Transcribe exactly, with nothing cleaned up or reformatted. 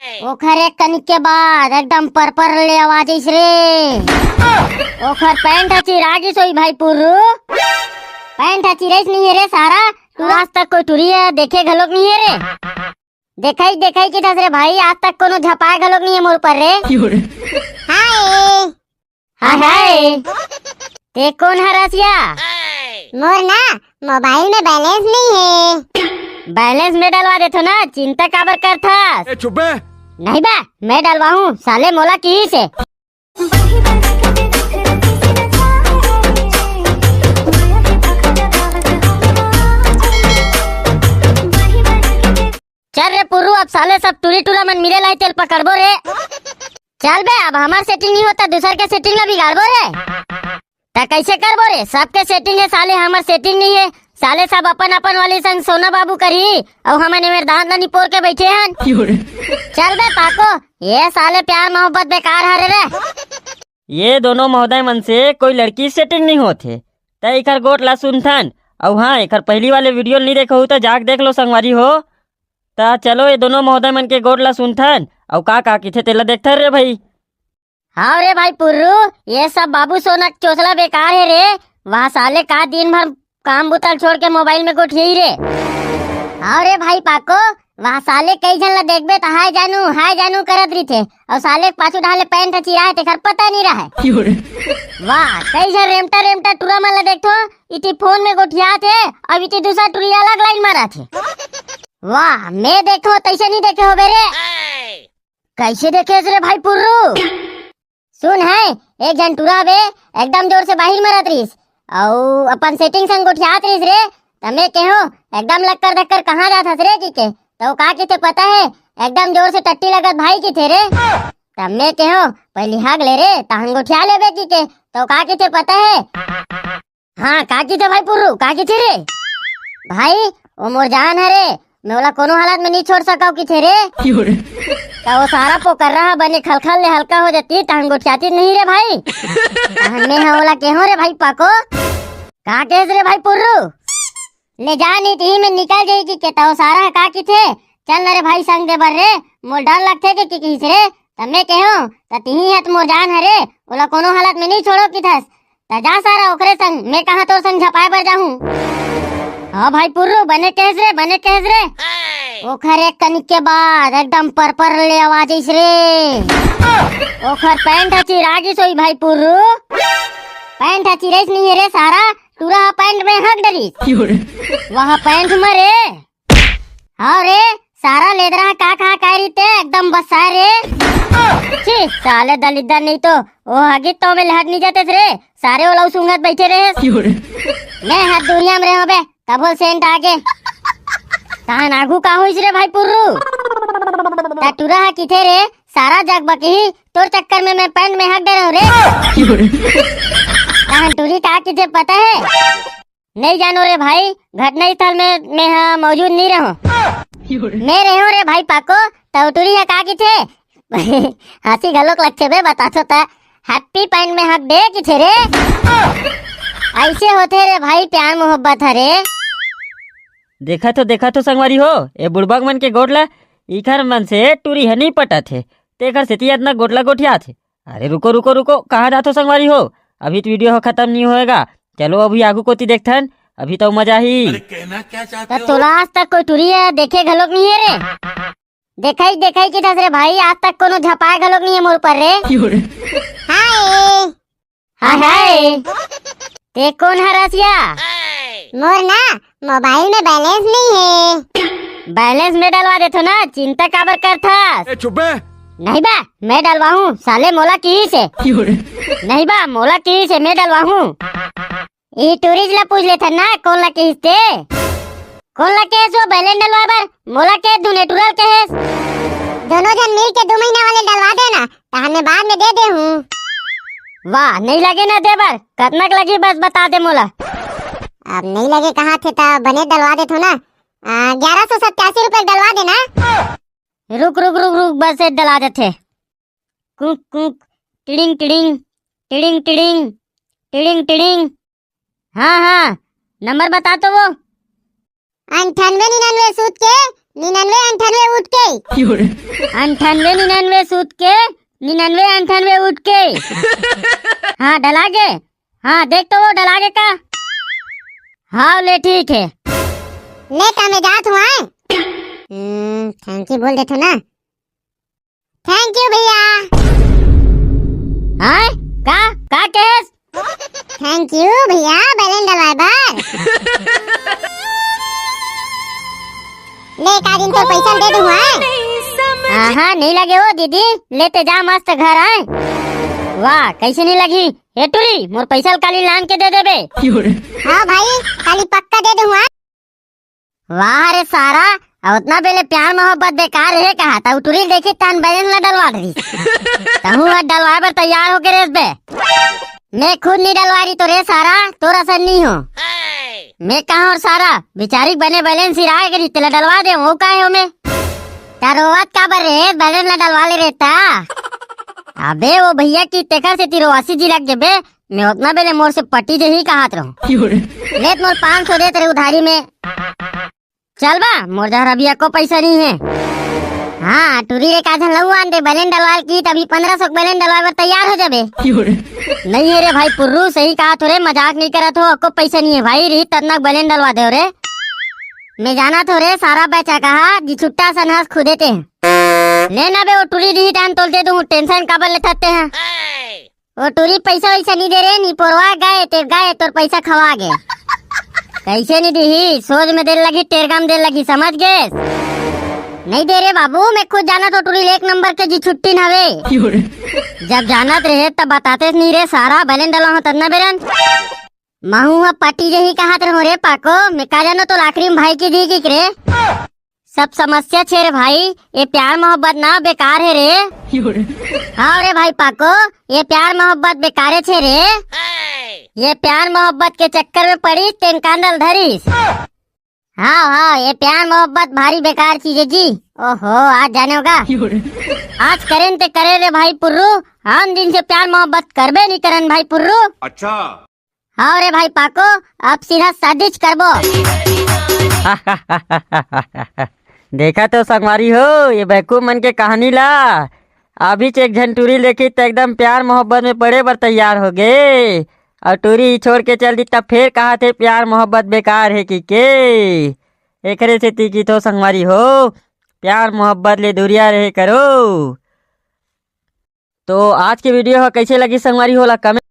ओखर एक कनिक के बाद एकदम परपर ले आवाज आइस रे। ओखर पैंट ह चिरा गिस होही भाई पुर्रू। पैंट ह चिरइस नइ हे रे सारा, तू आज तक कोई टुरी ह देखे घलोक नइ हे रे। देखई देखई किथस रे भाई, आज तक कोनो झपाए घलोक नइ हे मोर ऊपर रे। हाय। हाय हाय। ते कोन हरस या? मोर ना मोबाइल में बैलेंस नइ हे। बैलेंस मैं डलवा देथो ना, चिंता काबर करथस? ए, चुप बे। नहीं बा, मैं डलवाहूँ, साले मोला किहिस हे। चल रे पुर्रू, अब साले सब टुरी टुरा मन मिले ला हे, तेला पकड़बो रे। चल बे, अब हमर सेटिंग नइ होत, दूसर के सेटिंग ला बिगाड़बो रे। त कइसे करबो रे? सबके सेटिंग हे साले, हमर सेटिंग नइ हे। साले सब अपन अपन वाली संग सोना बाबू करही, अउ हमन एमेर दांत ला निपोर के बइठे हन। चल बे पाको, ये साले प्यार मोहब्बत बेकार हरे रे। ये दोनों महोदय मन से कोई लड़की सेटिंग नइ होत हे, त एकर गोठ ला सुनथन। अउ हाँ, एकर पहिली वाले वीडियो नइ देखे हो त जाके देख लो संगवारी हो। त चलो, ये दोनों महोदय मन के गोठ ला सुनथन, अउ का का किथे तेला देखथन रे भाई। हाँ रे भाई पुर्रू, ये सब बाबू सोना के चोचला बेकार हे रे। वह साले का दिन भर काम बुता ल छोड़ के मोबाइल में गोठियाही रे। हाँ रे भाई पाको, वह साले कई झन ला देखबे त हाय जानू, हाय जानू करत रहिथे, अउ साले के पाछू डाले पैंट ह चिरा हे, तेकर पता नइ रहय। वाह, कई झन रेमटा रेमटा टुरा मन ला देखथो, इति फोन में गोठियात हे, अउ इति दूसर टुरी अलग लाइन मारत हे। वाह, मैं देखो तइसे नइ देखे होबे रे। कइसे देखेस रे भाई पुर्रू? सुन हे, एक झन टुरा बे, एकदम जोर से बाहिर मरत रहिस, अउ अपन सेटिंग संग गोठियात रहिस रे। त मैं केहों, एकदम लक्कर धक्कर कहाँ जात हस रे कहिके। त ओ का किथे पता हे, एकदम जोर से टट्टी लगत भाई किथे रे। त मैं केहों, पहिली हग ले रे, तहन गोठिया लेबे कहिके। त ओ का किथे पता हे, हाँ, का किथे भाई पुर्रू, का किथे रे? भाई, ओ मोर जान हरे, मैं ओला कोनो हालत में नइ छोड़ सकव किथे रे। त ओ सारा पोकर्रा ह बने खलखल ले हल्का हो जाती, तहन गोठियाती नहीं रे भाई। तहन मैं ह ओला केहों रे भाई पाको। का केहेस रे भाई पुर्रू? ले जा नहीं, तिही में निकल जाही कहिके। त ओ सारा ह का किथे, चल न रे भाई संग दे बर रे, मोर डर लगथे कहिके किहिस रे। त मैं केहों, त तिही ह त मोर जान हरे, ओला कोनो हालत में नइ छोड़ो किथस। त जा सारा ओकरे संग, मैं कहाँ तोर संग झपाए बर जाहूँ। हाँ भाई पुर्रू, बने केहेस रे, बने केहेस रे। ओखर एक कनिक के बाद एकदम परपर ले आवाज आइस रे। ओखर पैंट ह चिरा गिस होही भाई पुर्रू। पैंट ह चिरइस नइ हे रे सारा, टुरा ह पैंट में हग डरिस। वह पैंट म रे। हाँ रे, सारा लेदरा ह का खा काय रहिते, एकदम बस्साय रे। छी, साले दलिद्दर नहीं तो, ओ हगित तो में लहट नहीं जाते रे, सारे ओला सूंघत बइठे रहे। मैं ह दुरिहा में रहे होबे, तभो सेंट आगे। तहन आगू का होइस रे भाई पुर्रू? त टुरा ह किथे रे, सारा जग बकही, तोर चक्कर में मैं पैंट में हग डरे हों रे। तहन टुरी का किथे पता हे? नहीं जानो रे भाई, घटना स्थल में मैं ह मौजूद नहीं रहों। मैं रहों रे भाई पाको, त ओ टुरी ह का किथे? हंसी घलोक लगथे बे, बताथों त। हैप्पी पैंट में हग दे किथे रे? अइसे होथे रे भाई, प्यार मोहब्बत हरे। देखथों, देखथों संगवारी हो, ए बुड़बक मन के गोठ ला, इखर मन से टुरी ह नइ पटत हे, तेखर सेती अतना गोठ ला गोठियात हे। अरे रुको, रुको, रुको, कहाँ जाथो संगवारी हो? अभी त वीडियो ह खतम नइ होय गा। चलो अभी आगू कोती देखथन, अभी त मजा ही। अरे कहना क्या चाहते त हो? तोला आज तक कोई टुरी ह देखे घलोक नइ हे रे। देखई, देखई किथस रे भाई, आज तक कोनो झपाए घलोक नइ हे मोर ऊपर रे। हाय। हाय, हाय। ते कोन हरस या? मोर ना मोबाइल में बैलेंस नइ हे। बैलेंस मैं डलवा देथों ना, चिंता काबर करथस? ए, चुप बे। नहीं बा, मैं डलवाहूँ, साले मोला किहिस हे। नहीं बा, मोला किहिस हे, मैं डलवाहूँ। ई टूरी ल पूछ लेथन ना, कोन ला किहिस ते? कोन ला केहेस वो बैलेंस डलवाए बर? मोला के दुने टुरा ल केहेस? दोनों झन मिल के दू महीना वाले डलवा देना, तहन मैं बाद में दे देहूँ। वाह, नहीं लगे ना दे बर, कतनक लगही बस बता दे मोला। अब नहीं लगे कहाथे त बने डलवा देथों ना। आ, ग्यारह सौ सत्तासी रुपये डलवा देना। रुक, रुक, रुक, रुक, बस ए डला देथे। कुक, कुक, टिड़िंग, टिड़िंग, टिड़िंग, टिड़िंग, टिड़िंग, टिड़िंग। हाँ, हाँ, नंबर बता तो वो। अंठानवे निन्यानवे सूत के निन्यानवे अंठानवे उठ के। अंठानवे निन्यानवे सूत के, निन्यानवे अंठानवे उठ के। हाँ, डला गे। हाँ, देख तो वो डला गे का। हाँ, ले ठीक है। ले, त मैं जात हूँ, हाँ। हम्म, thank you बोल देथो ना। Thank you भैया। हाँ, का, का कहेस? Thank you भैया, balance डलवाए बर। ले, का दिन तोर पैसा दे दूँ, हाँ? हाँ, हाँ, नहीं लगे हो दीदी, लेते जा मस्त घर आए। वाह, कैसे नहीं लगी? हे टुरी, मोर पैसा ल काली लान के दे देबे। हाँ भाई, काली पक्का दे दूँ, हाँ? वाह रे सारा, अउ ओतना बेले प्यार मोहब्बत बेकार हे कहा, त टुरी ल देखी तान balance ला डलवा दीस। तहूँ ह डलवाए बर तैयार होके रेस बे। मैं खुद नहीं डलवा रही तो रे सारा, तोर असन नहीं हो। मैं कहा और सारा, बिचारी के बने balance सिराए के रही, तेला डलवा दे, वो काहे हो मैं? त रोवत काबर रे, balance ला डलवा ले रहता। अबे वो भैया की तेखर से तिरो अस्सी जी लग गे बे, मैं ओतना बेले मोर से पटी जही कहत रहूं। लेत मोर पाँच सौ देत रहे उधारी में। चल बा, मोर जहर अभी एको पैसा नहीं है। हाँ, टुरी रे का झन लऊ आन दे, balance डलवाल की तभी पन्द्रह सौ के balance डलवाए बर तैयार हो जाबे। नहीं है रे भाई पुर्रू, सही कहा थो रे, मजाक नहीं करत हो, एको पैसा नहीं है भाई, रही ततना के balance डलवा दे रे। मैं जाना थो रे, सारा बेचा कहा, जी छुट्टा सन हंस खुदे ते। ले ना बे, वो टुरी दी टाइम तोल दे दूं, tension काबर लेथस ते हैं? वो टुरी पैसा वैसा नहीं दे रे, नहीं पोरवा गए, ते गए, तोर पैसा खवा गे। कैसे नहीं दीही? सोच में देर लगी, टेरगा में देर लगी, समझ गे? नहीं दे रे बाबू, मैं खुद जाना थो टुरी एक नंबर के जी छुट्टी न हवे। जब जानत रहे तब बताते नहीं रे, सारा balance डला हो तन्ना बेरन। महू ह पटी जही कहत रहो रे पाको, मैं का जानो तो आखिरी में भाई की दी की रे। सब समस्या छे रे भाई, ये प्यार मोहब्बत ना बेकार है रे। हाँ रे भाई पाको, ये प्यार मोहब्बत बेकारे छे रे। ये प्यार मोहब्बत के चक्कर में पड़ी तेन कांदल धरिस। हाँ हाँ, ये प्यार मोहब्बत भारी बेकार चीज है जी। ओहो, आज जाने होगा। आज करें ते करे रे भाई पुर्रू, हम दिन से प्यार मोहब्बत करबे नहीं करन भाई पुर्रू। अच्छा। हाँ रे भाई पाको, अब सीधा शादी च करबो। देखा तो संगवारी हो, ये बैकूफ मन के कहानी ला। अभी च एक झन टूरी देखी त एकदम प्यार मोहब्बत में पड़े बर तैयार हो गे, और टूरी ही छोड़ के चल दी, तब फेर कहा थे प्यार मोहब्बत बेकार है कि के। एकरे सेती की तो संगवारी हो, प्यार मोहब्बत ले दूरिया रहे करो। तो आज के video ह कैसे लगी संगवारी हो ला comment